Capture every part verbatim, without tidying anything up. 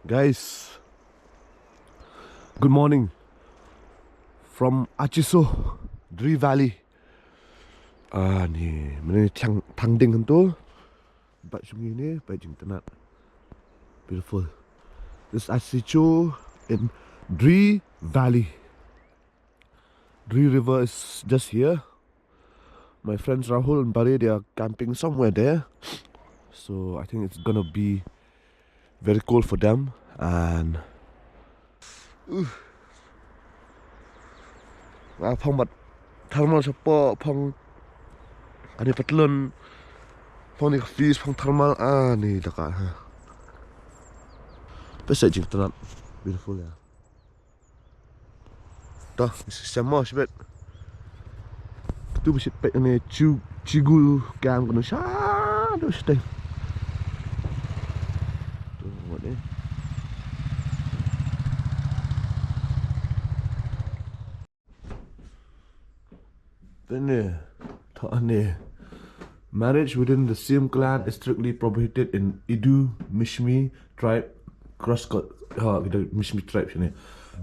Guys, good morning from Achiso, Dri Valley. Ah, ni, mynne thang, thang ding hangto. Bad shong ngi ni, bad jingtynnat. Beautiful. This is Achiso in Dri Valley. Dri River is just here. My friends Rahul and Bare, they are camping somewhere there. So I think it's gonna be very cold for them. And, uh, nga phong bad thermal shapoh, phong ani patlun, phong ni ka fleece, phong thermal, ani da ka, ha. Peit sa jingtynnat, beautiful, yeah. To, sha mo shibit. Tu ba shit peit ne chu, chigu kang kano sha do shiteng. Tu, what eh? Then, uh, to, uh, marriage within the same clan is strictly prohibited in Idu Mishmi tribe, cross co-, ha, kita Mishmi tribe sini.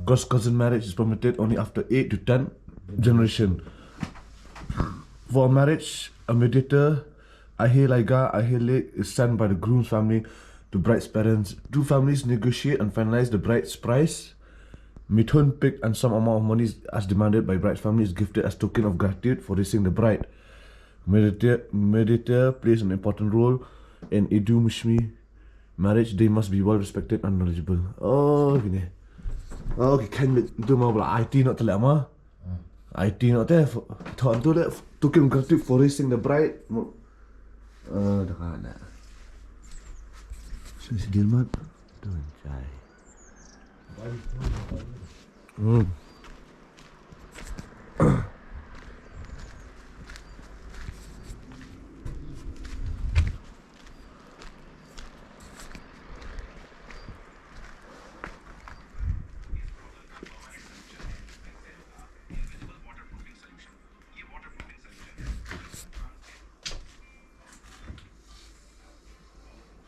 Cross cousin marriage is permitted only after eight to ten generation. For marriage, a mediator, Ahe Laiga, Ahe Lake, is sent by the groom's family to bride's parents. Two families negotiate and finalize the bride's price. Mithun pig and some amount of money as demanded by bride's family is gifted as token of gratitude for raising the bride. Mediator, mediator plays an important role in Idu Mishmi marriage. They must be well respected and knowledgeable. Oh, kine. Oh, okay, kan mit tu ma bala I T not tele ma. I T not te, thon tu le, token gratitude for raising the bride. Ah, da kana. Sini si Dilmat. Tu chai. Hmm.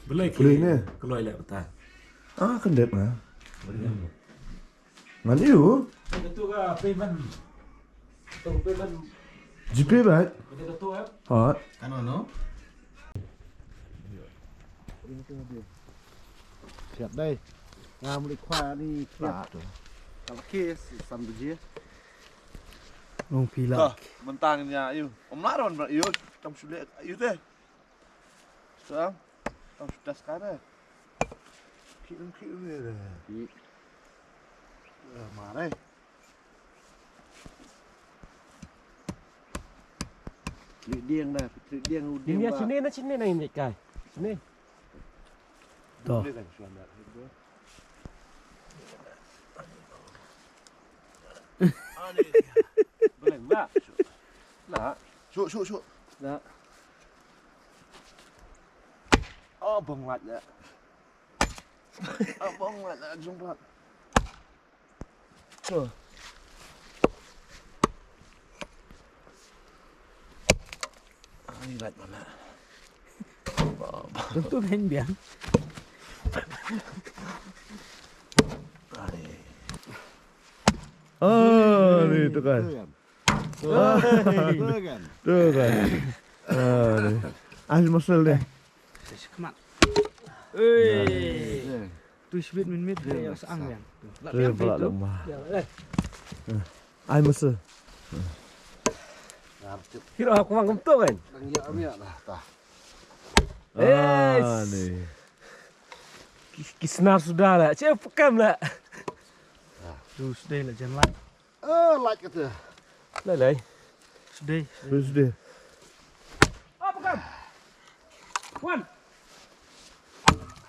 Balei balei ne? Kloi leh bata. Ah, kan dep nga. Ngan ïoh. Itu ka payment. Itu ka payment. GPay ba? Itu ka tu eh. Ha. Kan ono? Siap dai. Ngam li khwa ni siap. Kalau kes sam biji. Long pila. Mentang nya ïoh. Om laron ba ïoh. Tam sulit ïoh deh. Sa, tang sudah sekarang. Ki, ki, ki, ki. Ya, mare. Ki diang dah, ki diang udang. Ini sini na, sini na ini kai. Sini. Tuh. Boleh kan suan dah. Boleh enggak? Nak. Syuk, syuk, syuk. Nak. Oh, bang lat dah. Oh, bang lat dah, jumpa. Tuh. Ai, lat mana? Tentu kan biang. Ai. Ah, ni tu kan. Tu kan. Ah, ni. Ai, muscle deh. Come on. Hey. Tu sibit min mit dia sang yang. Ai muscle. Kira aku mang kemtok kan? Nang ya amia lah tah. Yes. Ah, ni. Ki snar sudah lah. Cek pekam lah. Tu sudah lah jalan. Eh, light kata. Lai lai. Sudah. Sudah. Apa kan? Wan.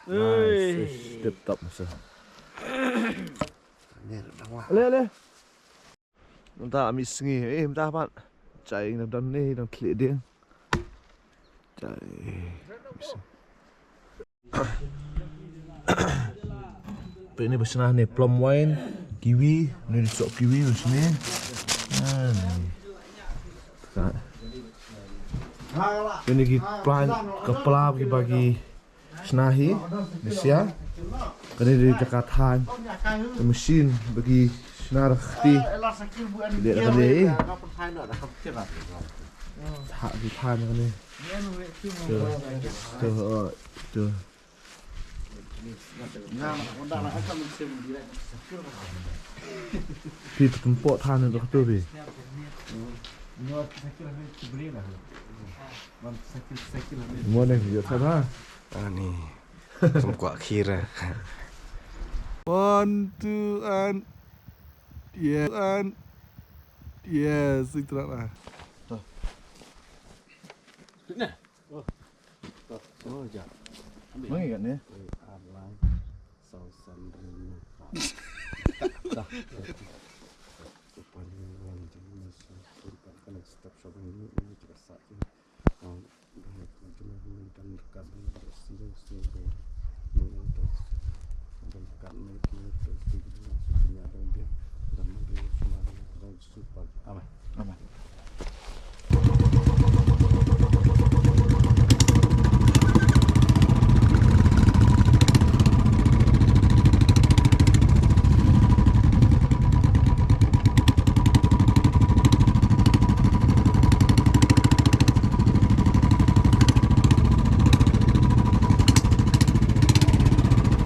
Nice. Tip top masa. Ni dah wah. Ale ale. Mynta ami sngi, eh mynta pat. Chai ngam don ni dang thli ding. Chai. Peit ne ba shna ne plum wine, kiwi, ne di sok kiwi ba shna. Ah, ne. Peit ne ki plant, ka pla ki ba ki Shna hi, Malaysia. Kane dei jaka thaiñ. Ka machine ba ki shna da ka kti. Ki dei da kane hi. Tha-, ki thaiñ kane. Tu, tu, oh, tu. Phi pynpoh thaiñ da katu phi. Morning, you okay, ha? Ani. Kum kwah khira. One, two, and yes, and yes, itra lah. Nah. Oh, oh, oh, ja. Mana kat ni? Eh, arlai. Sau san rin. Dah. Dah. Upani wan jeng masuk tempat kalau stop shopping ini, ini juga sakit.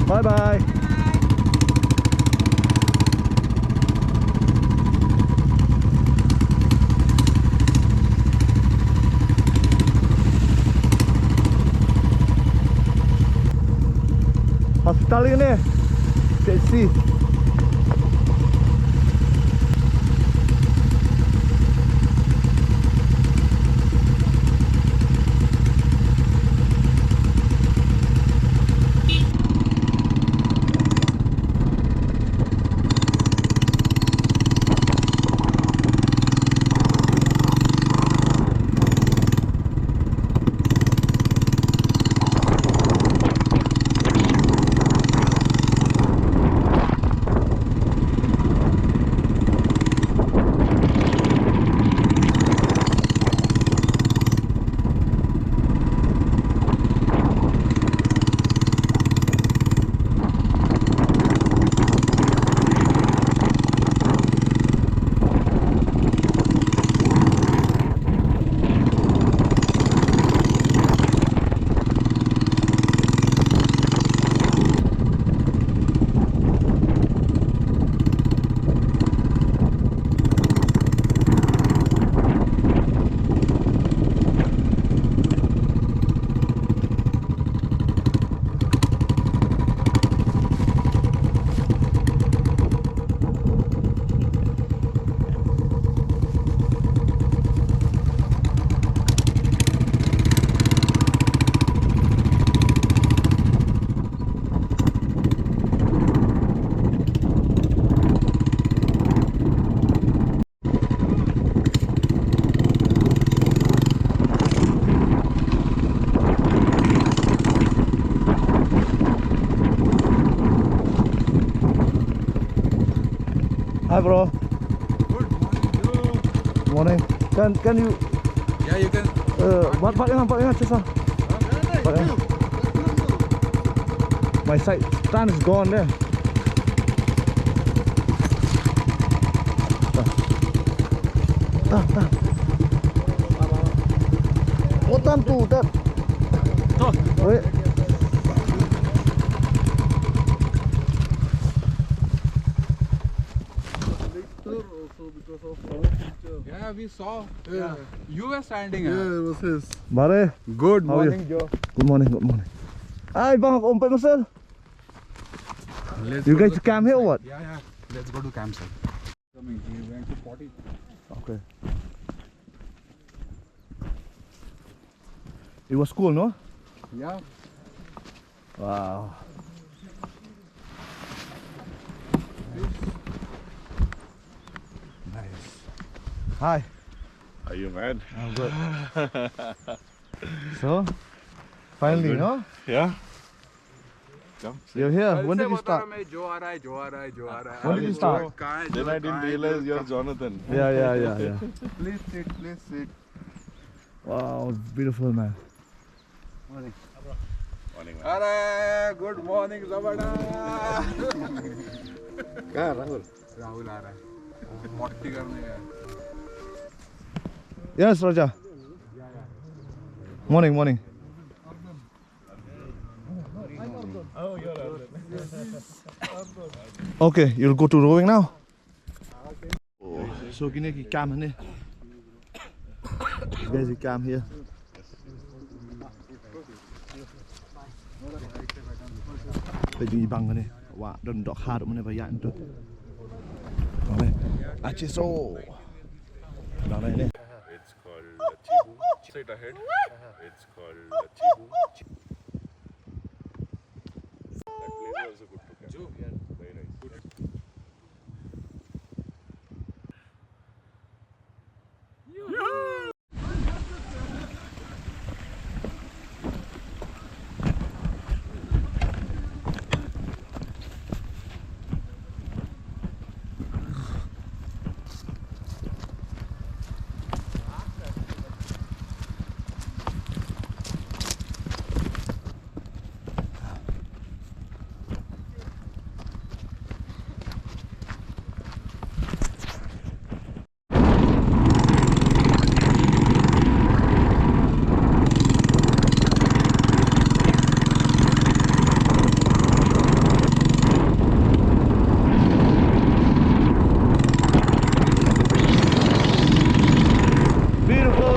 Bye bye. Hospital ini. C H C. Hi, bro. Good morning, bro. Morning. Can, can you, yeah, you can. Uh, what, what, what, what, what, what, what, what, my side stand is gone there. Ah, ah. What time to that? Wait. Yeah, we saw. Yeah. You were standing. Yeah, it was his. Bare. Good morning, Joe. Good morning, good morning. Ai, bang, umpai masal. You guys camp here or what? Yeah, yeah. Let's go to campsite. Coming, he went to potty. Okay. It was cool, no? Yeah. Wow. Nice. Hi. Are you mad? I'm good. So, finally, no? Yeah. Come, sit. You're here. When did you start? जो आ रहा है, जो आ रहा है, जो आ रहा है। When did you start? Then I didn't realize you're Jonathan. Yeah, yeah, yeah, yeah. Please sit, please sit. Wow, it's beautiful, man. Morning. अरे, गुड मॉर्निंग जबड़ा। कहाँ राहुल? राहुल आ रहा है पॉटी करने का। Yes, Raja. Morning, morning. Okay, you'll go to rowing now. So kine ki kam hangne. There's a kam here. Peit ïa i bang hangne. Wah, don dohkha ruh mane ba ïaid ntu. Ache so. Dang dang ne. It's called a chibu. Straight ahead. It's called a chibu. That place is also good to camp. Very nice. Beautiful.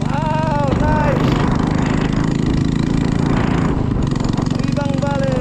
Wow, nice. Ribang bale.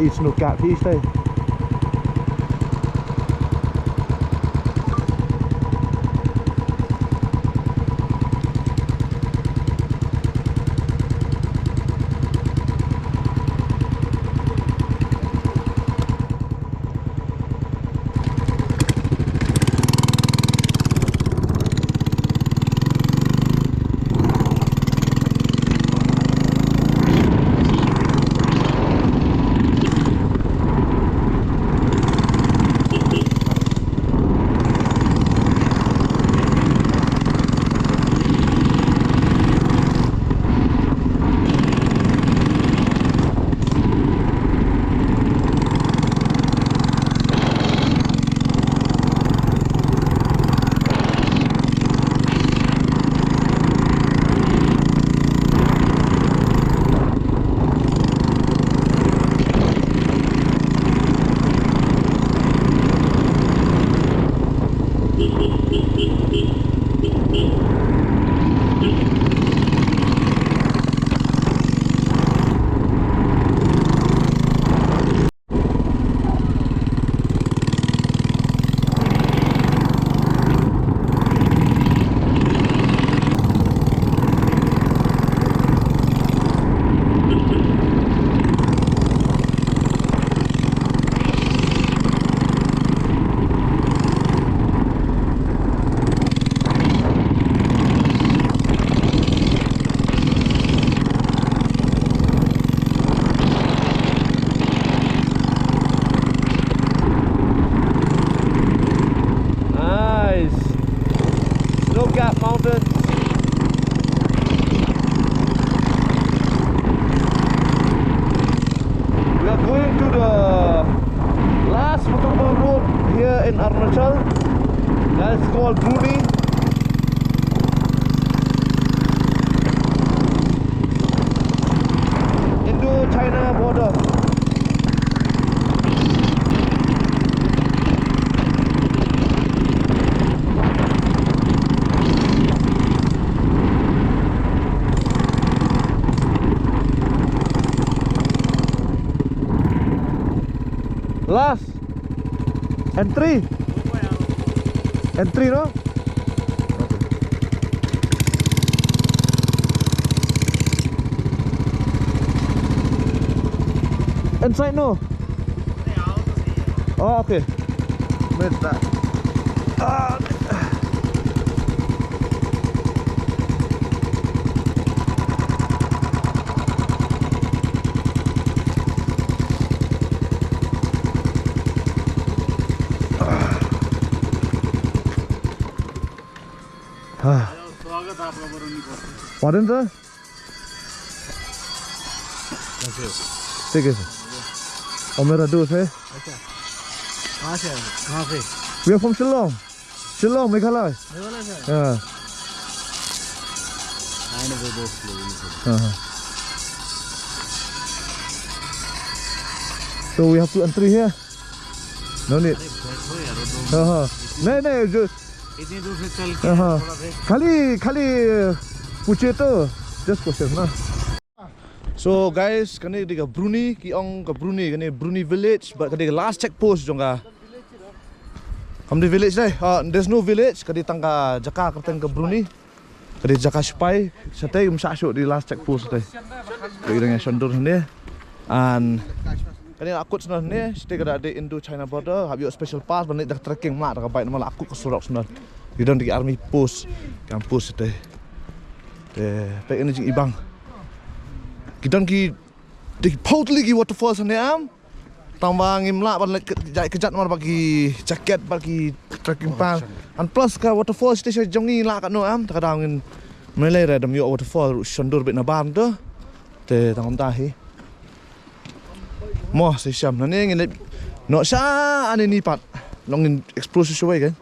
It's no cat, he's there. Nice. Snow-capped mountains. We are going to the last waterfall road here in Arunachal. That's called Bruni. Indo-China border. Last entry. Entry, no? Inside, no? Oh, okay. Wait, that. Ah. Ah. स्वागत है आपका बरौनी पर। Pardon, sir? कैसे हो? ठीक है, sir. और मेरा दोस्त है. अच्छा. कहाँ से आए हो? कहाँ से? We are from Shillong. Shillong, Meghalaya. मेघालय से? हाँ. आने दो दोस्त लोग इनसे. हाँ, हाँ. So we have to entry here? No need. अरे, बैठो यार, वो दो हाँ, हाँ. इतनी नहीं, नहीं, जो इतनी दूर से चल के हाँ, हाँ. थोड़ा rest. खाली, खाली, अ, पूछे तो, just question ना. So guys, kane dei ka Bruni, ki ong ka Bruni, kane Bruni village, bad kane ka last check post jong ka. Kam dei village dei. Ah, there's no village, ka dei tang ka jaka kyrteng ka Bruni. Ka dei jaka sipai, shatei ym shah shuh, dei last check post shatei. Ka dang ïa shon dur hangne. And kane la kut shnong hangne, shatei ka dei Indo-China border, hap ïoh special pass, ban leit da trekking ma da ka bike namar la kut ka surok shnong. Ki don ki army post, ki army post shatei. Te peit kane jingibang. Ki don ki, dei ki phew tylli ki waterfalls hangne em. Tang ba ngim lah ban leit kjat kjat namar ba ki jacket, ba ki trekking pant. And plus ka waterfall station jong ngi lah katno em, ta ka daw ngin mlei re dam ïoh waterfall ruh shon dur beit na bar to. Te tang kumta hi. Mo sa shem nangne ngin leit noh sha ani ni pat. Long ngin explore shuwa kan.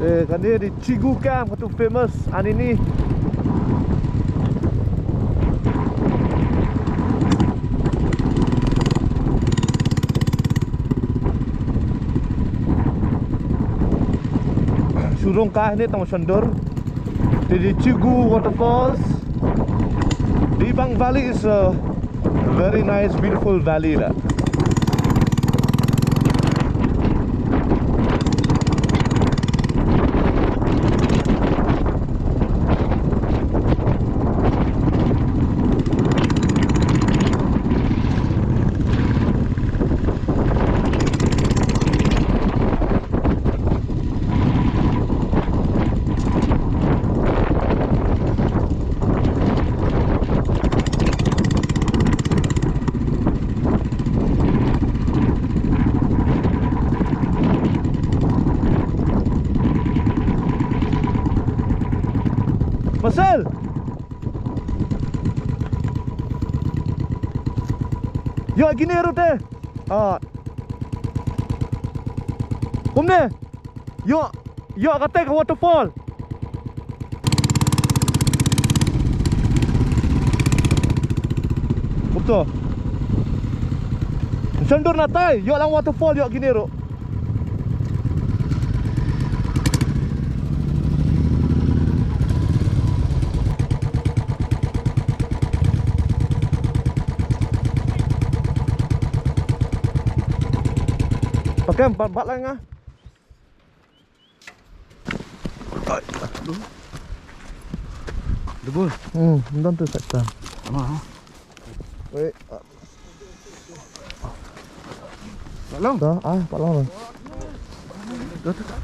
Eh, kane dei Chigu Camp, katu famous Anini. Shu rung kai hangne tang shon dur. Te dei Chigu Waterfalls. Dibang Valley is a very nice, beautiful valley la. Marcel! Ïoh kine ruh te. Ah. Kumne. Ïoh, ïoh kata ka waterfall. Kumto. Shon dur natai, ïoh lang waterfall, ïoh kine ruh. Pakai empat bat lah ngah. Ai, aduh. Debul. Hmm, ym don tu sekta. Ama, ha? Wei. Pak Long. Dah, ah, Pak Long. Dah, dah.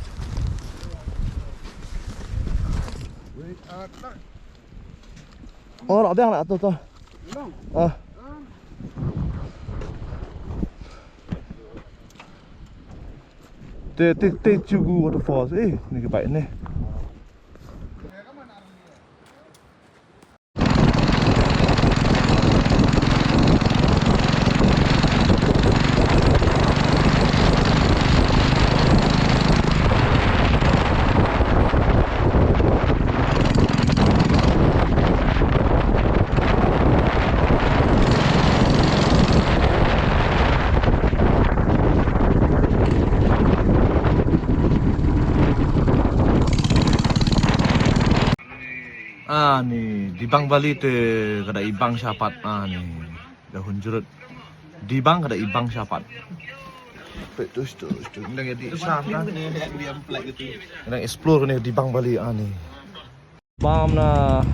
Wei, ah, tak. Oh, rak biang lah tu, tu. Long. Ah. Te, te, te Chigu Waterfalls. Eh, ni ki bike ni. Ani, Dibang Valley te ka da ibang shapat ani. Da hun jurut. Dibang ka da ibang shapat. Peit tu, tu, tu. Nang ïa di sam ka. Nang explore ne Dibang Valley ani. Bam na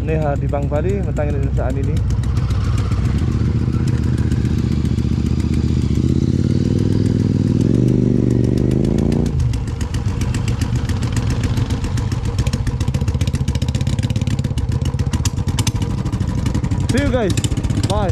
ne ha Dibang Valley, matang ne sa ani ni. See you guys. Bye.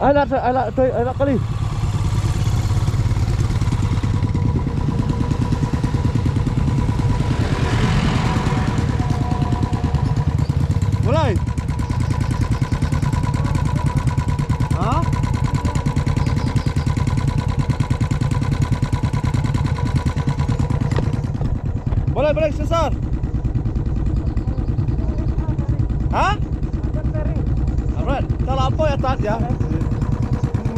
Ai la, ai la, toi, ai la kali. Mulai. Ha? Boleh, boleh, sesar. Ha? Alright, ta la poi atat ïa.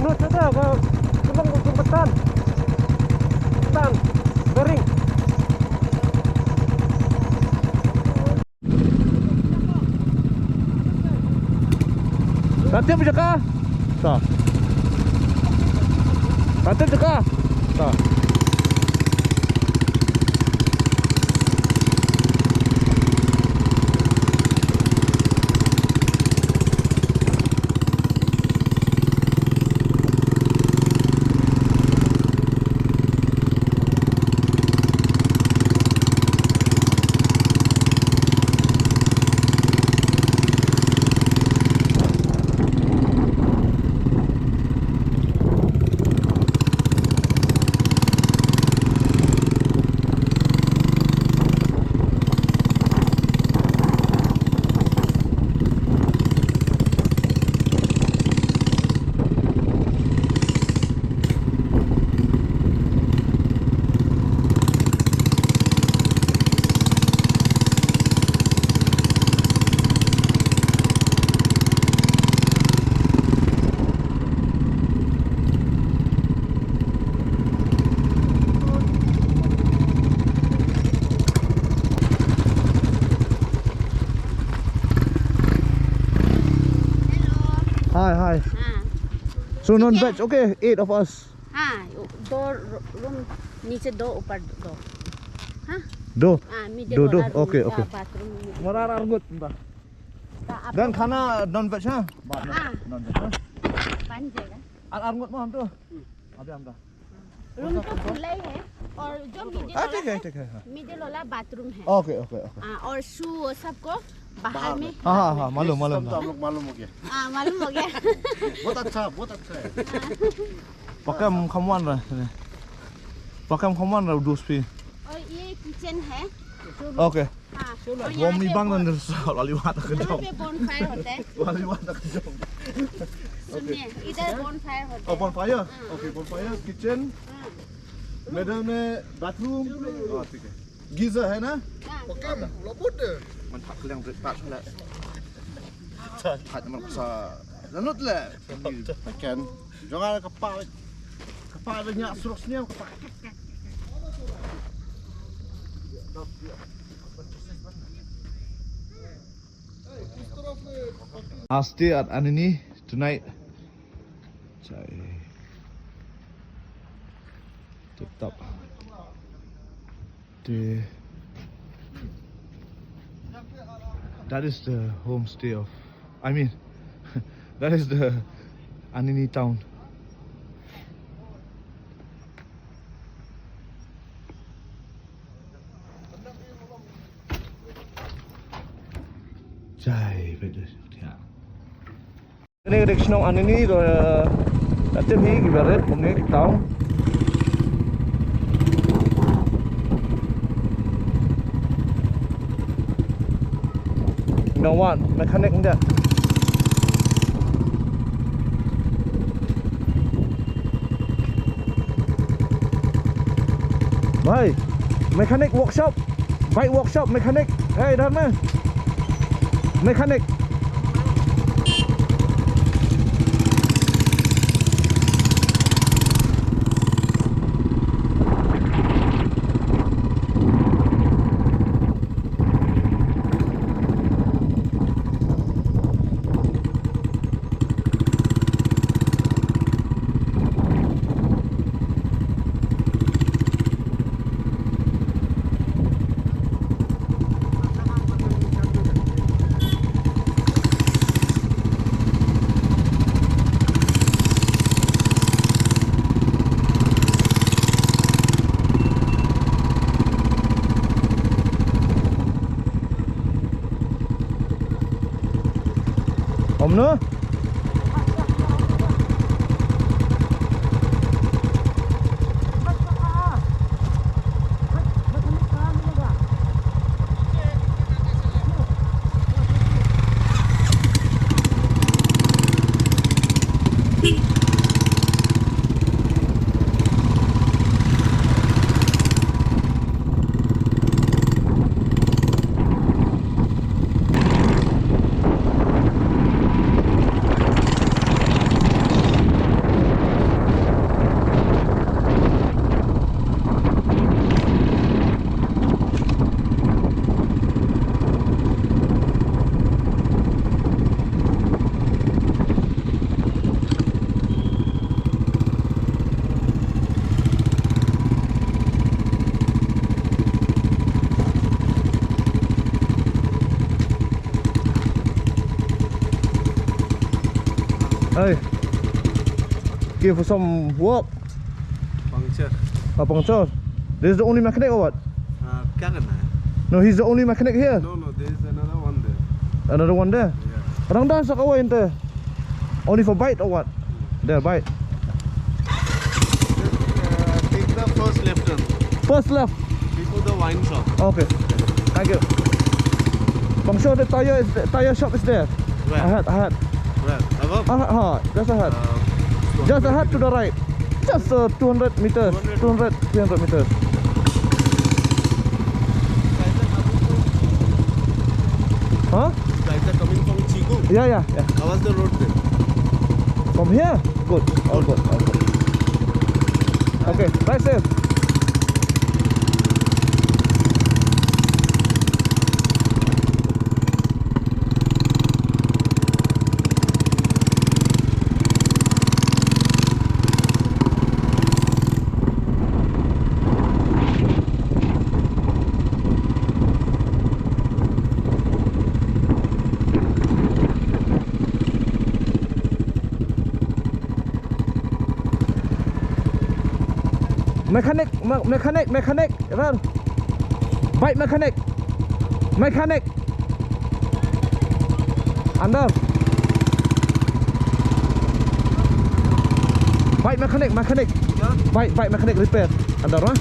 Ngut ta ka, ka long ka jembatan. Jembatan. Bearing. Tatip jaka. Ta. Tatip jaka. Ta. Hi, hi. हाँ। So non-veg, okay, eight of us. हाँ, दो रू-, रूम नीचे, दो ऊपर, दो। हाँ? दो? हाँ, middle दो, दो? वाला रूम, ओके, ओके। बाथरूम में। Mara ar ngut ba. Dan khana non-veg ha? Ba, हाँ। Non-veg ha? बन जाएगा। Ar, ar ngut mo ham tu? अभी हम का। रूम तो खुला ही है और जो मिडिल हाँ, वाला ठीक है, है, ठीक है, हाँ। मिडिल वाला बाथरूम है। ओके, ओके, ओके। हाँ, और शू वो सबको बाहर में। हाँ, हाँ, हाँ, मालूम, मालूम, सब तो हाँ। आप लोग मालूम हो गया। हाँ, मालूम हो गया। बहुत अच्छा, बहुत अच्छा है। Pakai kham wan ra sini. Pakai kham wan ra dus pi. और ये किचन है। ओके। हाँ, और यहाँ पे बन-, यहाँ पे bonfire होता है। सुनिए, इधर bonfire होता है। Oh, bonfire? हाँ। ओके, bonfire, kitchen। हाँ। Middle में bathroom। हाँ, ठीक है। Geyser है ना? हाँ। Pakai, lo bot deh. Mantap, kalian break fast lah. Hat man sa lanut lah. Pakai. Jangan kepala. Kepala nya surok sini, kepala. I'll stay at Anini tonight. Chai. Tip top. The, that is the homestay of, I mean, that is the Anini town. Jai, betul. Ya. Kane ka dei ka shnong Anini, ko, eh, ka tip hi kiba rit kumne ki town. Nang wan mechanic nda. Bhai, mechanic workshop. Bike workshop, mechanic. Hey, इधर में। Mechanic. Om no? Hey, give for some work. Puncture. A puncture. This is the only mechanic or what? Uh, क्या करना है? No, he's the only mechanic here. No, no, there is another one there. Another one there? Yeah. Rang da sa kawai ente. Only for bite or what? There, bite. Uh, take the first left turn. First left. Before the wine shop. Okay. Thank you. Bang sure the tire is the tire shop is there. Where? Ahead, ahead. Where? Above? Ahead, ahead. Just ahead. Uh, just ahead to the right. Just uh, two hundred meters. Two hundred, three hundred meters. Huh? You guys are coming from Chigu? Yeah, yeah, yeah. How was the road there? From here? Good. All good. All good. Okay, drive safe. Mechanic, me-, mechanic, mechanic, run. Bike mechanic. Mechanic. Under. Bike mechanic, mechanic. Bike, bike mechanic repair. Under, ha?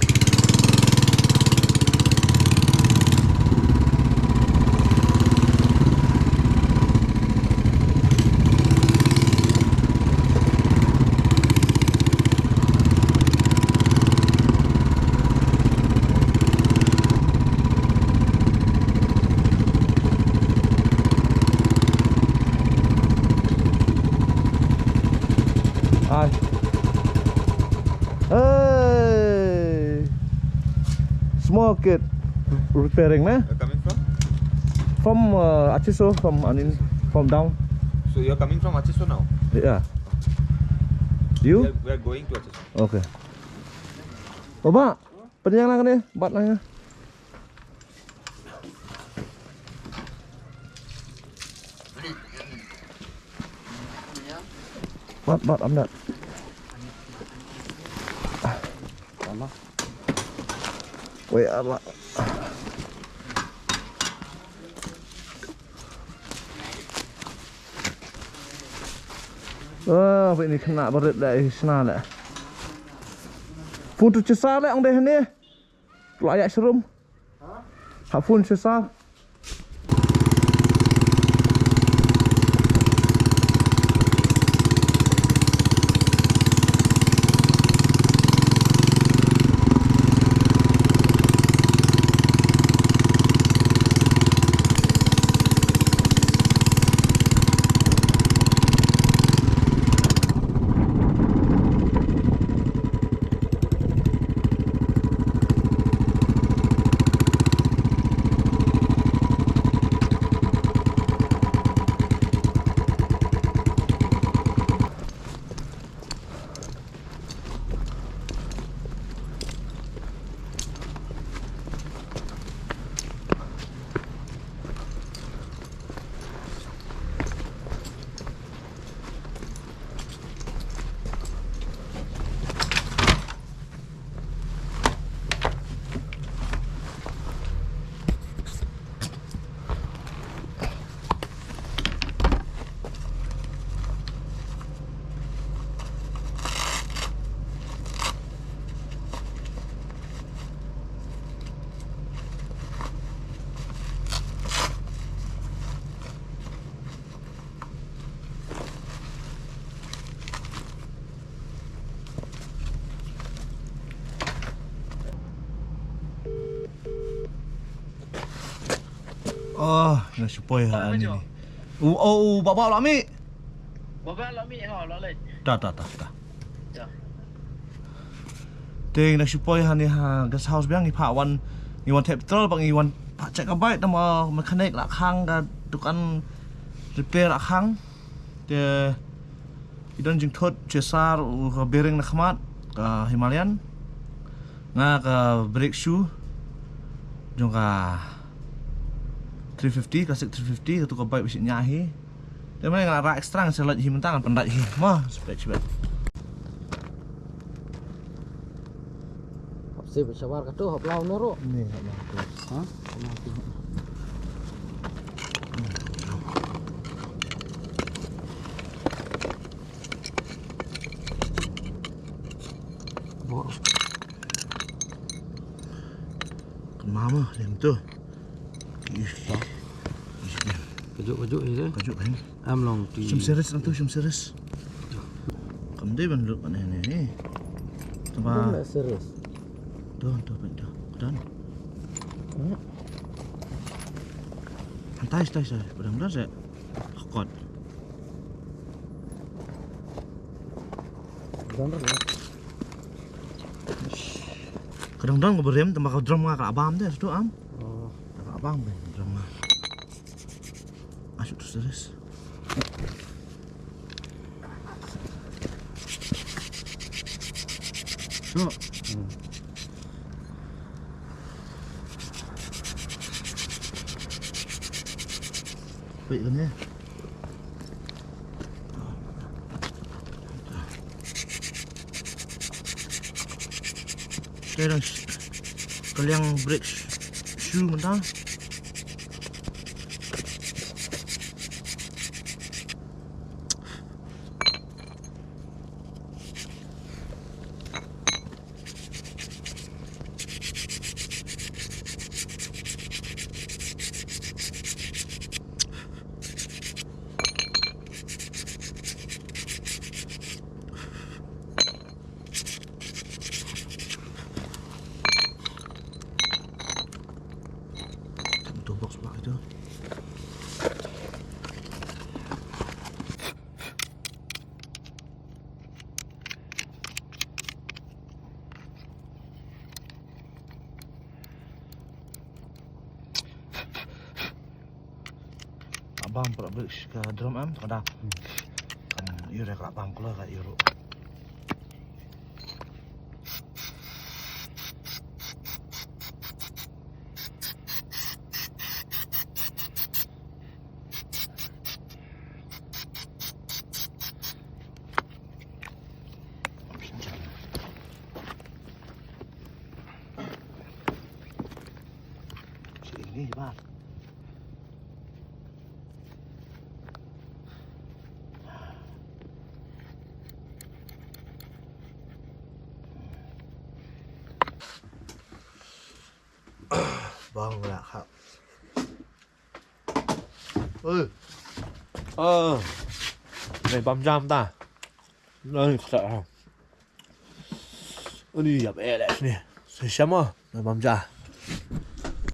Ai. Hey. Small kit repairing, na? You're coming from? From uh, Achiso, from Anin, from down. So you're coming from Achiso now? Yeah. You? We are, we are going to Achiso. Okay. Baba, pynïang lang ne, bat lang ya. Bat, bat, am dat. Wei, ala. Ah, ba ini kena berit dah, eh, sna dah. Phone tu cesar dah, ang deh ni. Pula ayak serum. Ha phone sesar. Oh, nga shu poi ha ani. U, oh, u, baba la mi. Baba la mi ha, la le. Ta, ta, ta, ta. Te ngi da shu poi ha ni ha guest house biang ngi phah wan, ngi wan thep petrol ba ngi wan phah check a bike, namar mechanic la khang ka dukan repair la khang. Te i don jingthut chesar u ka bearing na khmat ka Himalayan. Nga ka brake shoe jong ka three fifty, classic three fifty, ka tu ka bike bisi nya hi. Te mynne nga la rah extra, nga sa lait hi mynta, ngan pynlait hi. Mo, spek spek. Hap sip shabar katu, hap law na ruh. Ni, hap law tu. Ha? Hap law tu. Bor. Kynmaw mo, lem tu. Ih. Kajuh, kajuh, ïa. Kajuh, kan? Am long ti. Shim series lang tu, shim series. Kam dei ban lut ne ne. Tama. Don series. Don tu, don tu. Don. Hmm. Antai, antai, antai. Padang, padang, sa. Kot. Don, don. Ka dang don ka ba rem, tang ba ka drum nga ka la bam te, shu am. Oh. Ka la bam ka drum nga. Ah, shu tu series. Shu. Hmm. Wait, kan ya? Te dang sh-, ka liang brake sh-, shoe mynta. Satu box pula itu. Ka bam pura bik ka drum am, ka dap. Kan ïu re ka bam kula ka ïu ru. Sini, Bang. Bang lah, Kak. Oi. Oh. Ni bam jam ta. Ni kata. Ni ïap eh ni. Sesiapa? Ni bam jam.